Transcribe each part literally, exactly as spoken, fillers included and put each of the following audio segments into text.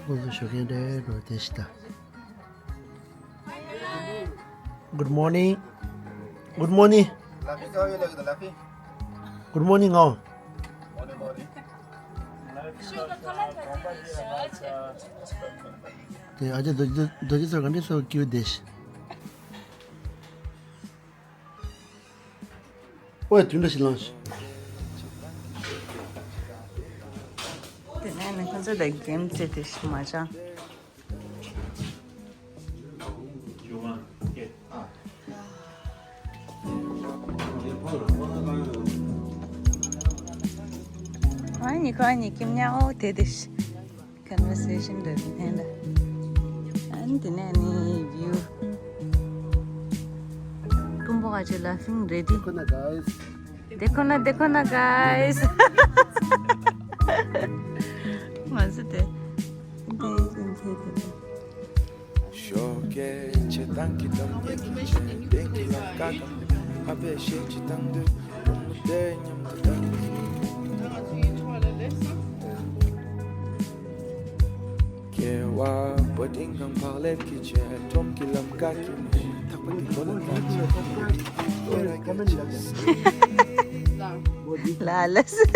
ཁོང་ཚོ་ཞོགས་ཀས་འདྲ་འགྲོ་དེ་ཤི་ད། Good morning. Good morning. Lafi, how you like the Lafi? Good morning, all. Morning, morning. དེ་ཨ་ཅེ་རྡོ་རྗེ་རྡོ་རྗེ་ཚོ་ག་འདྲས་སོ་ཀིའུ་དེ་ཤི། ཨོའི་དུས་འདྲ་ཞིག་ལངས་ཤིག་དེ་ནས་ནི་ཁོ་ཚོ་ལ་གེམ་རྩེ་དེ་ཤི་མ་ཅང་། ཁོ་ཨ་ནི་ཁོ་ཨ་ནི་ཀིམ་ཉ་ཨོ་དེ་དེ་ཤི། Conversation འདྲ་དེ་ལ། ཨན་དེ་ནས་ནི་view། ཀུམ་པོ་ཨ་ཅེ་laughing ready. ཁོ་ན་guys. དེ་ཁོ་ན་དེ་ཁོ་ན་guys. མ་ཟེར་དེ། དེ་དེ་དེ་དེ། ཞོགས་ཀས་ཆེ་ཐང་གི་དམ་ཉེ་གི་ཆེ་ཐང་གི་ལམ་ཀ་གམ་ཨ་བས་ཤེས་ཀྱི་དང་དུ་དུམ་བུ་དེ་མཉམ་དུ་དང་། སྐྱེ་བ་པོ་ཏིང་གང་བག་ལེབ་ཀྱི་ཆེ་ཁྲོམ་གྱི་ལམ་ཀ་གི་མི་ཐག་པ་གི་གོ་ལ་ཐག་ཆེ་ལ་ལ་སེ།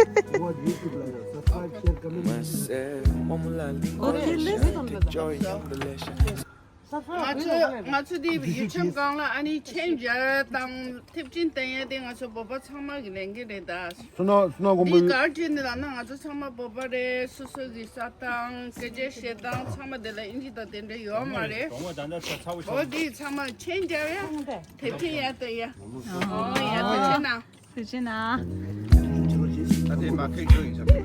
མ་སེ་མོ་མོ་ལ་ལིང་གོ་ལེ་ཤ་ཐེག་ཇོ་ཡི་ཡང་དུ་ལེ་ཤ། ང་ཚོ་ང་ཚོ་དེ་ཡུལ་ཁྲིམས་སྒང་ལ་ཨ་ནི་ཆེན་རྒྱ་དང་ཐེབས་ཆེན་བསྟན་ཡ་དེ་ང་ཚོ་བོད་པ་ཚང་མ་གི་ལས་འགན་རེད་ད། སུ་ན་སུ་ན་དགོན་པ་འདི་ཡོད། གར་བྱས་ནས་ལབ་ན་ང་ཚོ་ཚང་མ་བོད་པ་རེད། སོ་སོ་གི་ས་སྟངས་སྐད་ཆ་བཤད་སྟངས་ཚང་མ་དེ་ལ་ཨིན་ཇི་དང་དེ་འདྲ་ཡོད་མ་རེད། འོ་དེ་ཚང་མ་ཆེན་རྒྱ་ཡ་ཐེབས་ཆེན་ཡ་ད་ཡ། ཨོ་ཡ་ད་ཆེ་ན། ཐུགས་རྗེ་གནང་། ད་དེ་མ་ཁེགས་ཁྱོད་ཡིན་ས་མེད།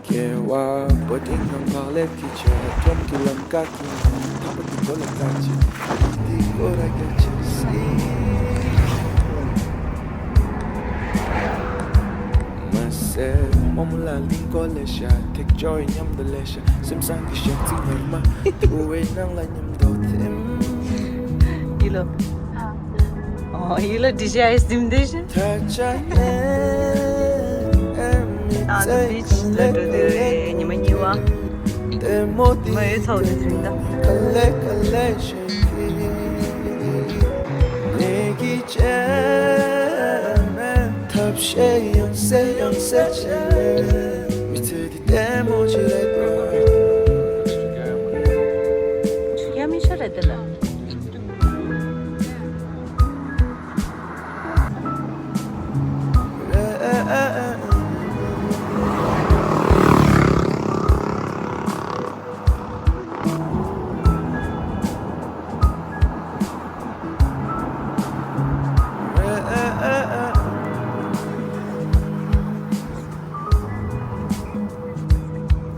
སྐྱེ་བ་པོ་ཏིང་ནང་བག་ལེབ་ཀྱི་ཆེ་ཁྲོམ་གྱི་ལམ་ཀ་གི་ཐག་པ་གི་གོ་ལ་ཀ་ཅི་འདི་གོ་ར་རྒྱ་ཆེ་སི། མ་སེ་མོ་མོ་ལ་ལིང་གོ་ལེ་ཤ་ཐེག་ཇོ་ཡི་མཉམ་དུ་ལེ་ཤ་སེམས་སང་གི་ཞག་ཚི་ངར་མ་དུ་བའི་ནང་ལ་མཉམ་དུ་ཐིམ། ཡི་ལོ། ཨོ་ཡི་ལོ་ཌི་ཇེ་ཨའི་སི་ཊིམ་དེ་བཞིན། ཐ་ཆ་ནེ་ཨེ་མི་ཨ་ནི་ཚེ་བི་ཆི་ལ་འགྲོ་དུས་ཉི་མ་གཉིས་པ། ལྟད་མོ་དེ་མ་ཡོད་ཚོགས་དེ་ཚིག་ད། ག་ལེ་ག་ལེ་ཞིག་གིས་ངེད་ཀྱི་ཆེ་མེ་ཐབས་ཤེས་ཡང་སེ་ཡང་སེ་ཆེ་མི་ཚེ་འདི་ལྟད་མོ་ཞིག་རེད་པ། ཡ་མི་ཤོར་རེད་དེ་ལ།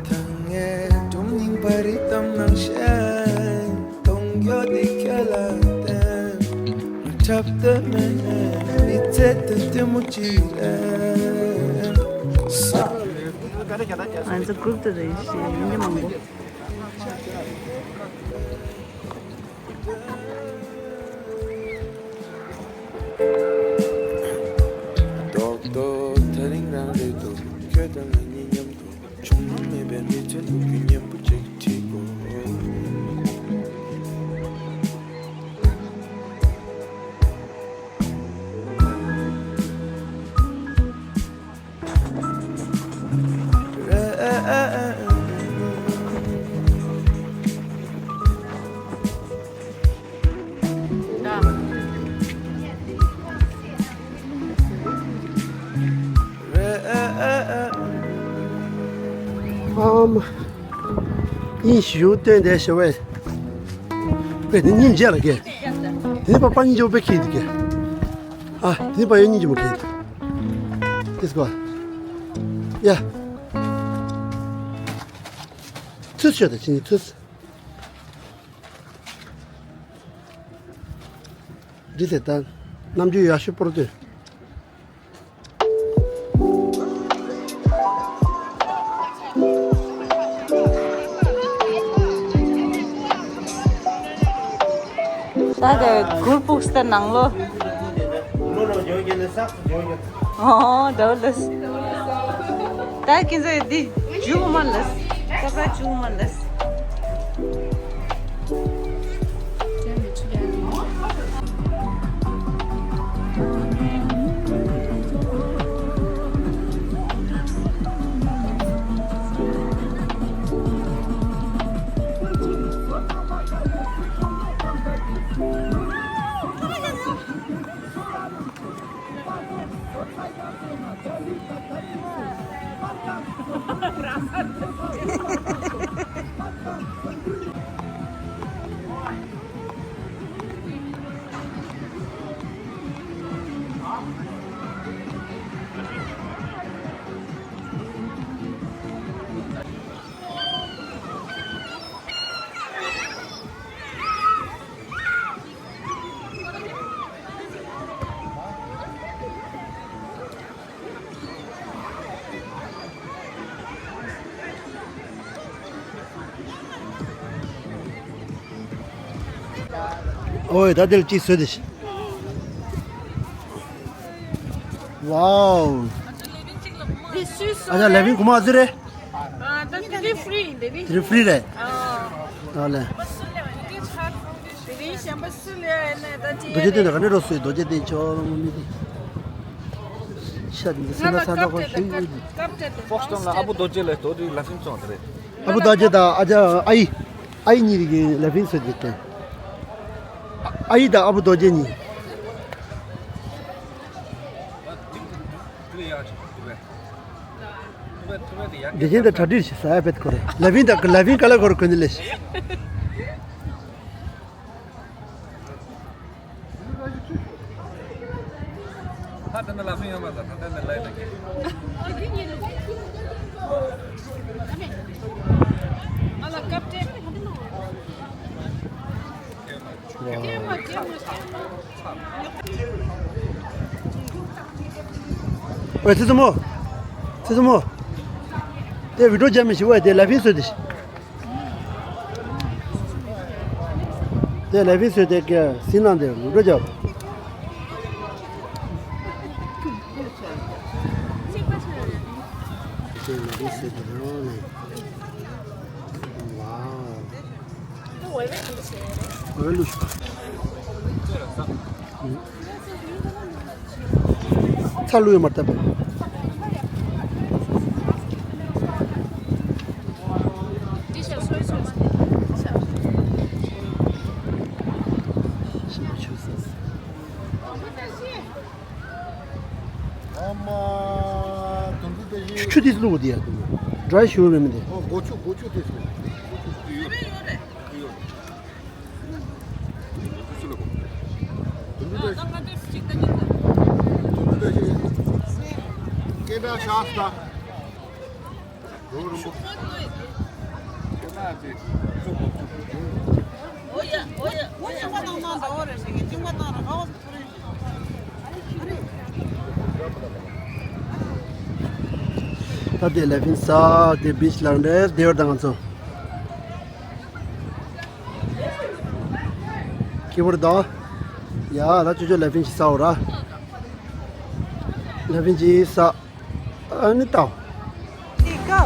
ད་ངས་སྒྲུང་རྙིང་པ་རི་གཏམ་ནང་བཤད། གཏོང་རྒྱུ་འདི་ཁྱོད་ལ་བརྟེན། འཁྲབ་སྟོན་མེད་ནས་མི་ཚེ་དེ་ལྟད་མོ་ཅིག་རེད། ང་ཚོ་གུར་དུ་རེད་ཤེས་ཡིན་གྱི་མང་པོ། རྡོག་རྡོག་དེ་རིང་རང་རེད་འདུག་ཁྱོད་དང་ང་གཉིས་མཉམ་དུ། བྱུང་མྱོང་མེད་པའི་གནས་ཚུལ་ལོ་རྒྱུས་སྙན་པོ་ཅིག་བྲིས་དགོས། ཨམ། ཨིན་ཞུ་སྟོན་དེ་ཞུ་བས། པེ་དེ་སྙིང་རྗེ་ལ་གེ། དེ་ནི་པ་པ་སྙིང་རྗེ་པེ་ཁེ་དེ་གེ། ཨ་དེ་ནི་པ་ཡོད་སྙིང་རྗེ་མོ་ཁེ། དེ་སྐོ། ཡ། ཚུར་ཤོག་དང་ཕྱིན་ཚུར། འདི་ཟེར་ད། རྣམ་འགྱུར་ཡག་ཤོས་སྤོར་དུས། ད་དེ་གུར་ཕུབ་སྟེ་ནང་ལོ། ཨོ་འདྲ་བོ་ལས། ད་ཁྱེད་ཚོས་འདི་འཇུ་མ་ལས། ཀ་པར་འཇུ་མ་ལས། ཨོའི་ད་དེ་ལ་གཅིག་བཟོས་ཏེ་ཤི། ཝའོ། ཨ་ཅག་ལེ་བིན་གོང་མ་ཨ་ཙི་རེད། ཨ་ད་དེ་རིང་ཧྥི་རི་ཡིན་དེ་རིང་། དེ་རིང་ཧྥི་རི་རེད། ཨ་ཨ་ལེ། དེ་རིང་གཞན་པ་སུ་ལ་ཡ་ཡིན་ན་ད་ཅི་རྡོ་རྗེ་གདན་ལ་ག་ནས་རོགས་སུ་རྡོ་རྗེ་གདན་ཆོག་མི་དེ། ཤ་འདི་སེ་ན་ས་ད་ཁོ་ཤུ་ཡོད། ཧྥོག་སི་ཊོན་ལ་ཨ་བུ་རྡོ་རྗེ་ལ་དོ་དུས་ལ་ཕིན་ཙོང་དེ་རེད། ཨ་བུ་རྡོ་རྗེ་དང་ཨ་ཅག་ཨ་ཡི། ཨ་ཡི་གཉིས་ཀྱི་ལ་ཕིན་སུ་དེ་སྟེ། ཨ་ཡི་དང་ཨ་བུ་རྡོ་རྗེ་གཉིས། དེ་བཞིན་དུ་གྲ་སྒྲིག་བྱེད་ས་ཡ་བེད་ཁོ་རེ་ལ་ཕིན་དང་ལ་ཕིན་ག་ལ་ཁོ་རེ་གོན་ནི་ལས། ད་ལྟ་ནི་ལ་ཕིན་ཡོད་མ་རེད། ད་ལྟ་ནི་ལ་ཡིན་ན་ཨ་ལ་ཀབ་ཏེ། ཨོའི་ཚེ་ཚེ་མོ། ཚེ་ཚེ་མོ། དེ་བི་ཌིའོ་རྒྱབ་མི་ཤི་བ་དེ་ལ་ཕིན་བཟོས་ཏེ་ཤི། དེ་ལ་ཕིན་བཟོས་ཏེ་ཀྱི་སི་ནང་དེ་བི་ཌིའོ་རྒྱབ། དེ་ལ་ཕིན་བཟོས་ཏེ་རོ་ནས། ཝའོ། ཚ་ལུ་ཡོད་མ་ཐབས། ཨ་མ། དུང་དུ་དེ་བཞིན། ཆུ་དེ་བླུགས་དེ་ཡ་དུ། ཌ་རའི་ཤུ་གར་མེད་མི་དེ། ཨོ་སྒོ་ཆུ་སྒོ་ཆུ་དེ་སུ། སྒོ་ཆུ་དེ་ཡོད་རེད། དེ་ཡོད་རེད། དུང་དུ་དེ་བཞིན། དུང་དུ་དེ་བཞིན། སྐད་གྲགས་ཤག་སྟ། ད་དེ་ལ་ཕིན་ས་དེ་བིཆ་ལ་འདྲེ་དེ་བར་དང་ང་ཚོ། ཁྱི་བར་དང་། ཡ་ད་ཅོ་ཅོ་ལ་ཕིན་ཞིག་ས་འོ་ར། ལ་ཕིན་ཞིག་ས། ཨ་ནི་ཏའོ། དེ་གོ།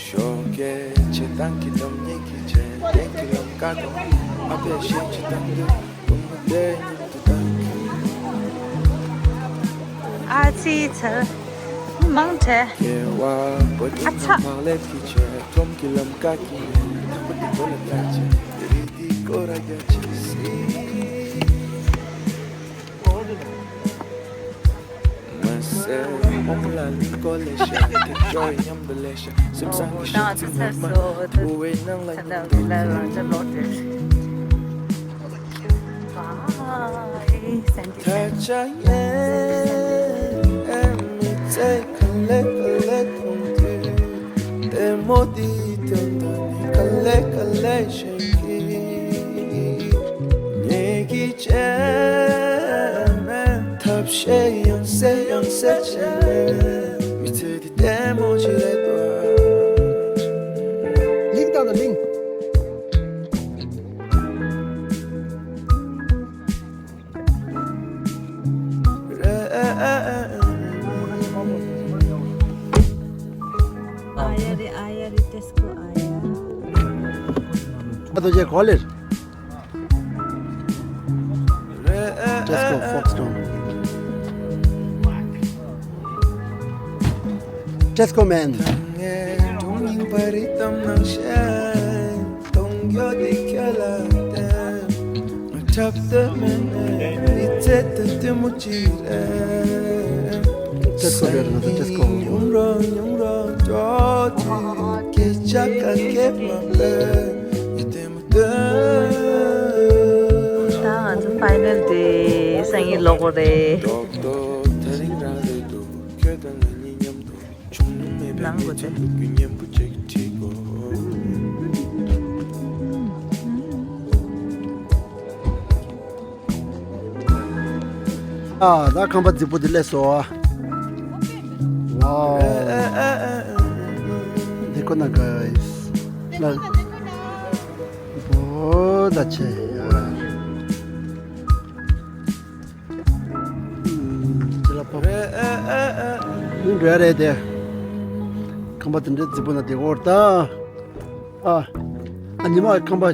ཞོགས་ཀས་བྱེད་སྟངས་ཀྱི་སྡོམ་ཉེས་ཀྱི་བྱས་གཏན་གྱི་ལམ་ཀ་གོང་ཨ་ཕས་ཤེས་ཀྱི་སྟངས་འདུག་བུ་མོ་དེ་ཉིད་དུ་བཏང་གི། ཨ་ཙི་ཚ་མང་ཆེ། ཨ་ཚ། ཁྲོམ་གྱི་ལམ་ཀ་གི་ཐག་པ་འདི་བོ་ལ་བཏགས་བྱས་རི་དེའི་སྐོར་ར་རྒྱ་ཆེ་སྲིད། ད་ང་ཚོ་ཚར་སོང་། ད་ལྟ་ལ་རང་ཅག་ལོག་སྟེ། ད་ཆ་ངས་མི་ཚེ་ག་ལེ་ག་ལེ་གཏོང་དུས། ལྟད་མོ་འདི་དོན་དུ་ནི་ག་ལེ་ག་ལེ་བྱེད་ཀྱི། ངེད་ཀྱི་བྱས་མེད་ཐབས་ཤེས་ཡང་སེ་ཡང་སེ་བྱས་ནས། མི་ཚེ་འདི་ལྟད་མོ་ཞིག་རེད་པ། ལིང་དང་ན་ལིང་། ཨ་ཡ་རེ་ཨ་ཡ་རེ། ཏེ་སི་ཀོ་ཨ་ཡ། ཨ་ཏོ་ཇེ་ཀོ་ལེར། ཏེ་སི་ཀོ་ཕོག་སི་ཊོན། ཏེ་སི་ཀོ་མེན། གཏོང་རྒྱུ་དེ་ཁྱོད་ལ་བརྟེན། འཁྲབ་སྟོན་མེད་ནས་མི་ཚེ་དེ་ལྟད་མོ་ཅིག་རེད། ཏེ་སི་ཀོ་རེད། ང་ཚོ་ཏེ་སི་ཀོ། ཉུང་རོ་ཉུང་རོ་འགྲོ་དུས་སྐད་ཆ་ག་གེ་མ་སྤེལ། ཡིད་བརྟན་མོ་སྟོན། ད་ང་ཚོ་ཕའི་ནལ་ཌེ་སང་ཉིན་ལོག་གོ་རེད། ཏོག་ཏོག་དེ་རིང་རང་རེད་འདུག་ཁྱོད་དང་ང་གཉིས་མཉམ་དུ། ནང་གོ་ཏེ། ཨ། ད་ཁང་པ་རྫིག་པོ་འདི་སླེབས་སོང་། ཝའོ། འདི་ཁོ་ན་ག་ལ། ཨོ་ད་ཆེ་ཡ། ཅི་ལ་པ། མི་འགྲོ་ཡ་རེད་དེ། ཁང་པ་དེ་འདྲའི་རྫིག་པོ་ན་བསྡད་ཡོད་ད། ཨ། ཨ་ཉི་མ་ཁང་པ། ཝའོ།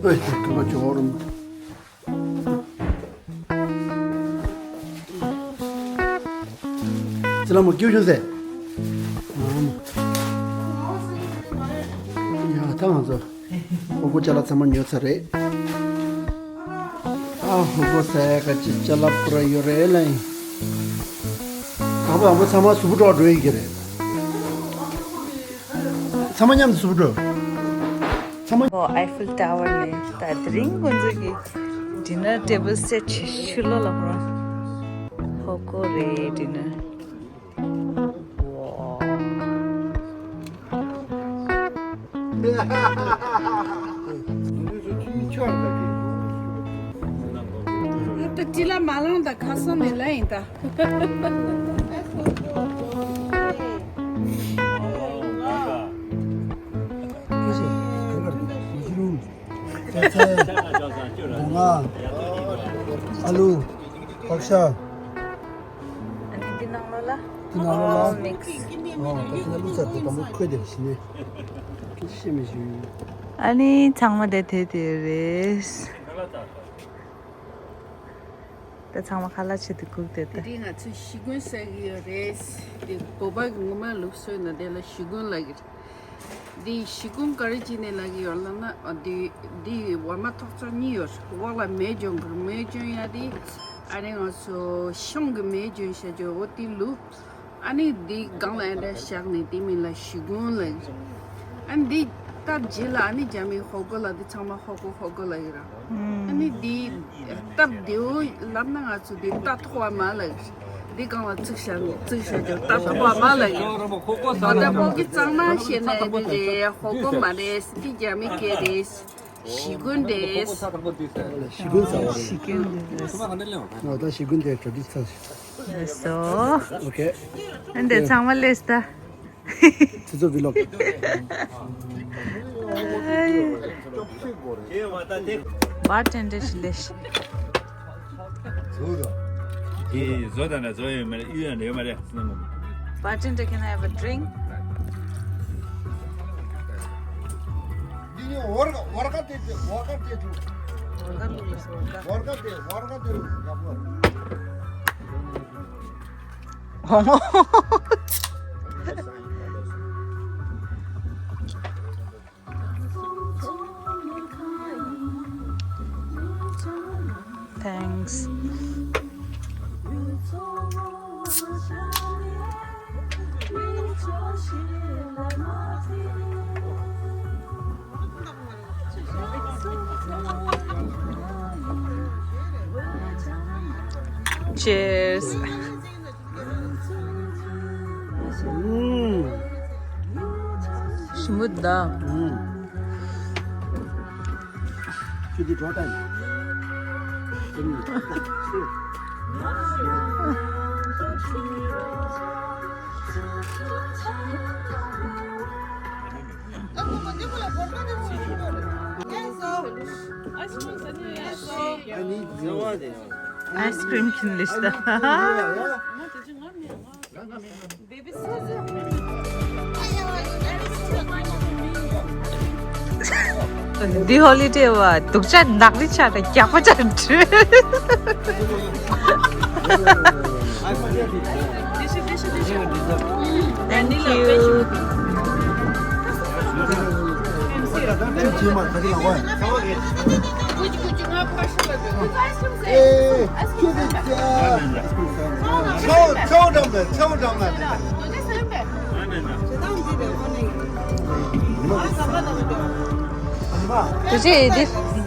ཨོ་ཁང་པ་ཇོ་རུམ། ཙི་ལ་མོ་སྐྱིད་ཤོད་ཟེར། ཡ་ད་ང་ཚོ་ཧོ་གོ་ཅ་ལག་ཚང་མ་ཉོས་ཚར་རེད། ཨ་ཧོ་གོ་ཟེར་ག་ཅི་ཅ་ལག་པུ་ར་ཡོད་རེད་ལ་ཡིན། ཨ་ཁུ་ཨ་ཁུ་ཚང་མ་གཟུགས་པོ་འགྲོ་འགྲོ་ཡི་གི་རེད། ཚང་མ་མཉམ་དུ་གཟུགས་པོ་འགྲོ། ཚང་མ། ཨོ་ཨའི་ཕིལ་ཊ་ཝར་ནས་ད་དེ་རིང་ཁོང་ཚོ་གི་ཌི་ནར་ཊེ་བལ་སེ་ཊི་ཕྱི་ལོགས་ལ་ཧོ་ཧོ་གོ་རེད་ཌི་ནར། ཝའོ། ད་ཅི་ལ་མ་ལངས་ད་ཁ་སང་ནས་ལ་ཡིན་ད། ཁ་ཤས་གང་གར་འདུག་མ་ཤི་རུང་། ཙེ་ཙེ། སྡོང་ང་། ཨ་ལུ། ཕག་ཤ། ཨ་ནི་འདི་ནང་ལོགས་ལ། འདི་ནང་ལོགས་ལ། ཨོ་མིག་སི། ཨོ་ད་འདི་ན་ལུ་ཚ་དེ་དང་པོ་ཁོས་དེ་ཞི་ནས། ཁྱེད་ཤེས་མི་ཤེས། ཨ་ནི་ཚང་མ་དེ་དེ་དེ་རེད། ད་ཚང་མ་ཁ་ལག་ཆེད་དུ་སྒུག་དེ་ད། དེ་རིང་ང་ཚོས་ཞི་རྒོན་ཟ་གི་ཡོད་རེད། དེ་བོད་པ་གི་ངོ་མ་ལུགས་སྲོལ་ན་དེ་ལ་ཞི་རྒོན་ལབ་ཀྱི་རེད། འདི་ཞི་རྒོན་ག་རེ་བྱས་ནས་ལབ་ཀྱི་ཡོད་ལབ་ན། ཨ་འདི་འདི་ཝར་མ་ཐོག་ཚོ་གཉིས་ཡོད། འོག་ལ་མེ་ལྗོན་གྱི་མེ་ལྗོན་ཡ་དེ། ཨ་ནི་ང་ཚོ་ཤང་གི་མེ་ལྗོན་བྱ་རྒྱུ་འོ་དེ་ལུག་ཨ་ནི་འདི་སྒང་ལ་ཨ་འདྲ་བཞག་ནས་དེ་མིང་ལ་ཞི་རྒོན་ལབ་ཀྱི་རེད། ཨ་ནི་འདི་སྟབས་རྗེས་ལ་ཨ་ནི་རྒྱ་མིའི་ཧོ་གོ་ལ་འདི་ཚང་མ་ཧོ་གོ་ཧོ་གོ་ལབ་ཀྱི་རེད། ཨ་ནི་འདི་སྟབས་བདེ་བོ་ལབ་ན་ང་ཚོ་འདི་རྟ་ཐོག་པ་མ་ལབ་ཀྱི་རེད། འདི་སྒང་ལ་བཙུགས་བཞག་ནས་བཙུགས་བཞག་རྒྱུ་རྟ་ཐོག་པ་མ་ལབ་ཀྱི་རེད། ད་ལྟ་བོད་ཀྱི་གཙང་མ་བཤད་ན་འདི་རེད། ཧོ་གོ་མ་རེད། འདི་རྒྱ་མི་སྐད་རེད། ཞི་རྒོན་རེད། ཞི་རྒོན་ཟེར་བ་རེད། ཞི་རྒོན་རེད། ཨོ་ད་ཞི་རྒོན་དེ་གྲ་སྒྲིག་ཚར། ལགས་སོ། ཨོ་ཁེ། ཨ་འདི་ཚང་མ་སླེབས་ད། ཁྱེད་ཚོ་བི་ལོག་བར་ཊེན་ཌར་ཞིག་སླེབས་ཤག་དེ་བཟོ་དང་ན་བཟོ་ཡོད་མ་རེད། གཡུ་ཡང་ཡོད་མ་རེད། Bartender, can I have a drink? འདི་ནི་ཝོར་ཀ་ཝོར་ཀ་དེ་ཝོར་ཀ་དེ་ཏུ། ཝོར་ཀ་ལུགས་ལ་ཝོར་ཀ། ཝོར་ཀ་དེ་ཝོར་ཀ་དེ་ཡག་པོ། ཨོ་མོ། Cheers. ཞིམ་པོ་འདུག Ice cream ཁྱིན་ལེ་ཤ། འདི་ཧོ་ལི་ཌེ་བ་སྡུག་ཅག་ནག་རི་ཆགས་དང་རྒྱགས་པ་ཆགས་འདྲ། Thank you. ཏུ་ཅེ་འདི།